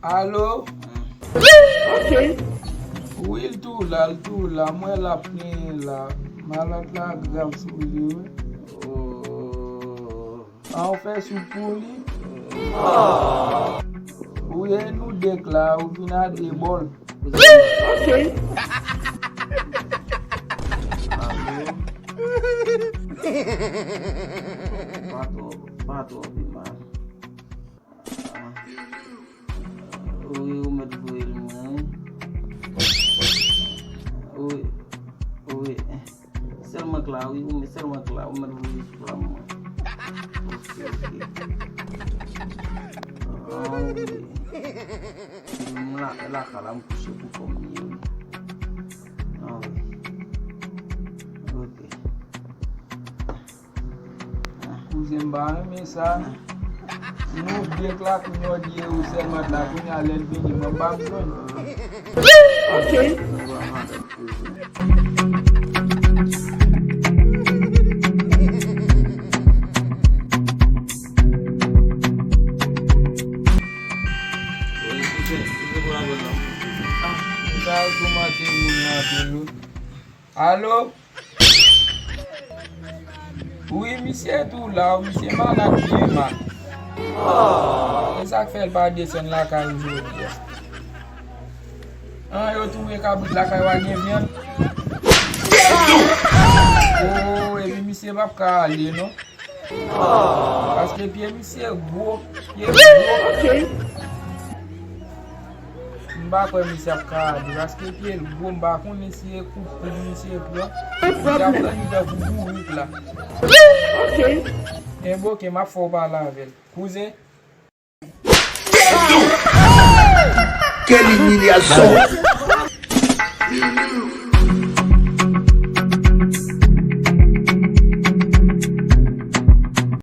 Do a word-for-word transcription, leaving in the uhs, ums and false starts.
Alo? Ok. Wi, l tou la, l tou la. M wè l ap plenyen la. Malad la grav sou li, wi. Oh. A, ou fè soup pou li? Wi, e nou de k la, ou vin a de bòl. Ok. Pa twò, pa twò pi mal. Wi, ou mèt voye l mwen, wi. Wi, wi. Sèlman k la, wi, ou mèt, sèlman k la, ou mèt voye sou la mwen. Ok, ok. Ah, wi. M la, la ka la, m kouche pou kò m ye, wi. Ah, wi. Ok. Kouzen, m pa renmen sa. Nou de k la, kounye a w di e ou sèlman k la, kounye a lè l vini, mwen m pa bezwen. Ok. Alo? Wi, misye tou la, wi, misye malad byen mal. E sa k fè l pa desann lakay ou jodi a? An, yo touye kabrit lakay ou a gen vyann? O, epi misye p ap ka ale, non. Paske pye misye gwo, pye gwo. M pa kwè misye ap ka ale, paske pye l gwo, m pa konnen si e kout poud misye pran. Misye ap pran li tankou bourik la. Ok. Enben, ok, m ap fè w pale avè l. Kouzen. Quelle humiliation!